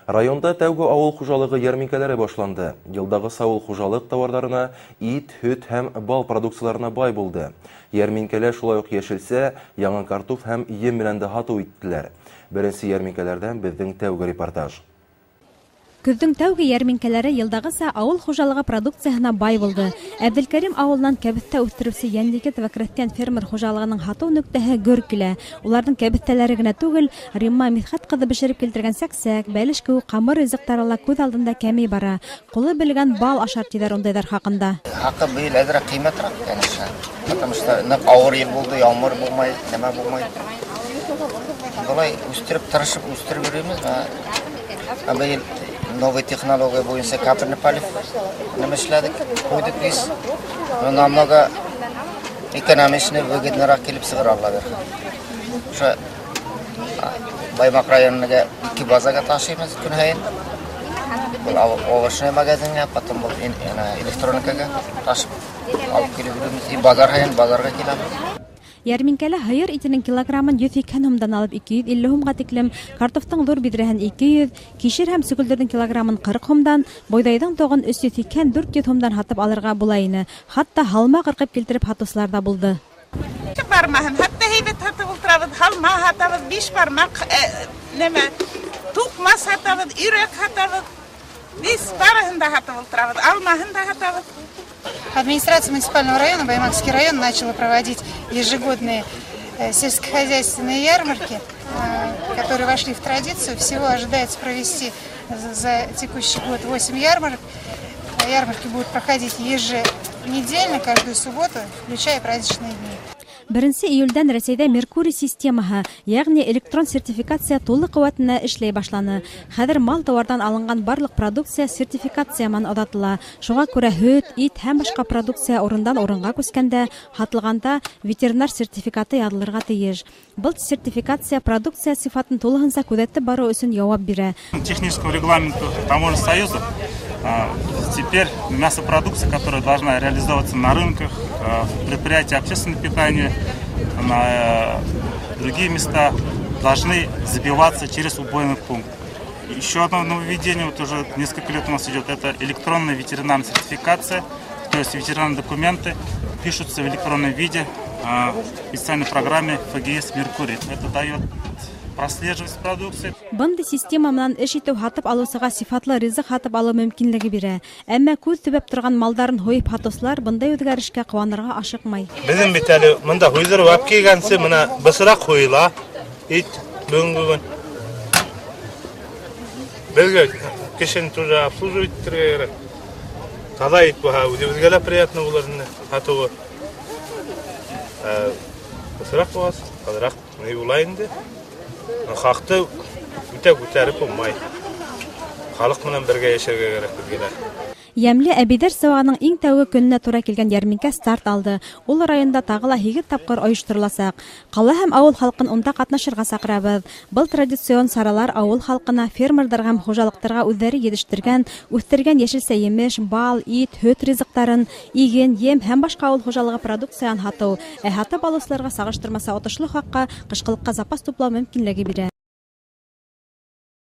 Районда тәүге авыл хужалығы йәрминкәләре башланды. Йылдағыса ул хужалыҡ тауарҙарына, ит, һөт һәм бал продукцияларына бай булды. Йәрминкәлә шулай уҡ йәшелсә, яңы картуф һәм ем менән дә һатыу иттеләр. Беренсе йәрминкәләрҙән беҙҙең тәүге репортаж. Көҙҙөң тәүге йәрминкәләре йылдағыса ауыл хужалығы продукцияһына бай булды. Әбделкәрим ауылынан кәбеҫтә үҫтереүсе Йәнлегетова крәҫтиән фермер хужалығының һатыу нөктәһе гөр килә. Уларҙың кәбеҫтәләре генә түгел, Римма Мидхәт ҡыҙы бешереп килтергән сәксәк, бәлеш кеүек ҡамыр ризыҡтары ла күҙ алдында кәмей бара. Ҡулы белгән бал ашар тиҙәр ундайҙар хаҡында. Хаҡы быйыл әҙерәк ҡиммәтерәк, конечно. Потому что ныҡ ауыр йыл булды, ямғыр булмай, нәмә булмай. Былай үҫтереп, тырышып үҫтереп йөрөйбөҙ. Ә быйыл новый технология буйынса капельный полив нәмә эшләдек, ҡуйҙыҡ весь. Но намного экономичный, выгодныйраҡ килеп сығыр, Алла бирһә. Ошо Баймаҡ районына ике базаға ташыйбыҙ көн һайын. Был овощной магазинға, потом был электроникаға ташып алып килеп йөрөйбөҙ. И базар һайын базарға киләбеҙ. Йәрминкәлә һыйыр итенең килограммын 180 һумдан алып 250 һумға тиклем, картофтың ҙур биҙрәһен 200, кишер һәм сөгөлдөрҙөң килограммын 40 һумдан, бойҙайҙың тоғон 380-400 һумдан һатып алырға була ине. Хатта һалма ҡырҡып килтереп һатыусылар ҙа булды. Бармаһын, хатта һәйбәт һатып ултырабыҙ, һалма һатабыҙ, биш бармаҡ, нәмә, туҡмас һатабыҙ, өйрәк һатабыҙ. Беҙ барыһын да һатып ултырабыҙ, алмаһын да һатабыҙ. Администрация муниципального района, Баймакский район, начала проводить ежегодные сельскохозяйственные ярмарки, которые вошли в традицию. Всего ожидается провести за текущий год 8 ярмарок. Ярмарки будут проходить еженедельно, каждую субботу, включая праздничные дни. 1 июлдән Рәсәйҙә Меркурий системаһы, йәғни электрон сертификация тулы ҡеүәтенә эшләй башланы. Хәҙер мал-тыуарҙан алынған барлыҡ продукция сертификация менән оҙатыла. Шуға күрә һөт, ит һәм башҡа продукция урындан урынға күскәндә, һатылғанда ветеринар сертификаты яҙылырға тейеш. Был сертификация продукция сифатын тулыһынса күҙәтеп барыу өсөн яуап бирә. Техническому регламенту Таможенного союза теперь мясопродукция, которая должна реализовываться на рынках, в предприятиях общественного питания, на другие места, должны забиваться через убойный пункт. Еще одно нововведение, вот уже несколько лет у нас идет, это электронная ветеринарная сертификация, то есть ветеринарные документы пишутся в электронном виде в специальной программе ФГС «Меркурий». Это дает прослеживать продукции. Бындай система менән эш итеү һатып алыусыға сифатлы ризыҡ һатып алыу мөмкинлеге бирә. Әммә күҙ төбәп торған малдарын һуйып һатыусылар бындай үҙгәрешкә ҡыуанырға ашыҡмай. Беҙҙең бит әле бында һуйҙырып алып килгәнсе, бына бысраҡ һуйыла ит бөгөнгө көн. Беҙгә кешене тоже обслуживать итергә кәрәк. Таҙа ит булһа, үҙебеҙгә лә приятно булыр ине һатыуы. Бысраҡ булғас, аҙыраҡ ни була инде. Хаҡты үтә күтәреп булмай. Халыҡ менән бергә йәшәргә кәрәк беҙгә лә. Йәмле әбейҙәр сыуағының иң тәүге көнөнә тура килгән йәрминкә старт алды. Ул районда тағы ла 8 тапҡыр ойоштороласаҡ. Ҡала һәм ауыл халҡын унда ҡатнашырға саҡырабыҙ. Был традицион саралар ауыл халҡына, фермерҙарға һәм хужалыҡтарға үҙҙәре етештергән, үҫтергән йәшелсә-емеш, бал, ит, һөт ризыҡтарын, иген, ем һәм башҡа ауыл хужалығы продукцияһын һатыу, ә һатып алыусыларға сағыштырмаса отошло хаҡҡа ҡышҡылыҡҡа запас туплау мөмкинлеге бирә.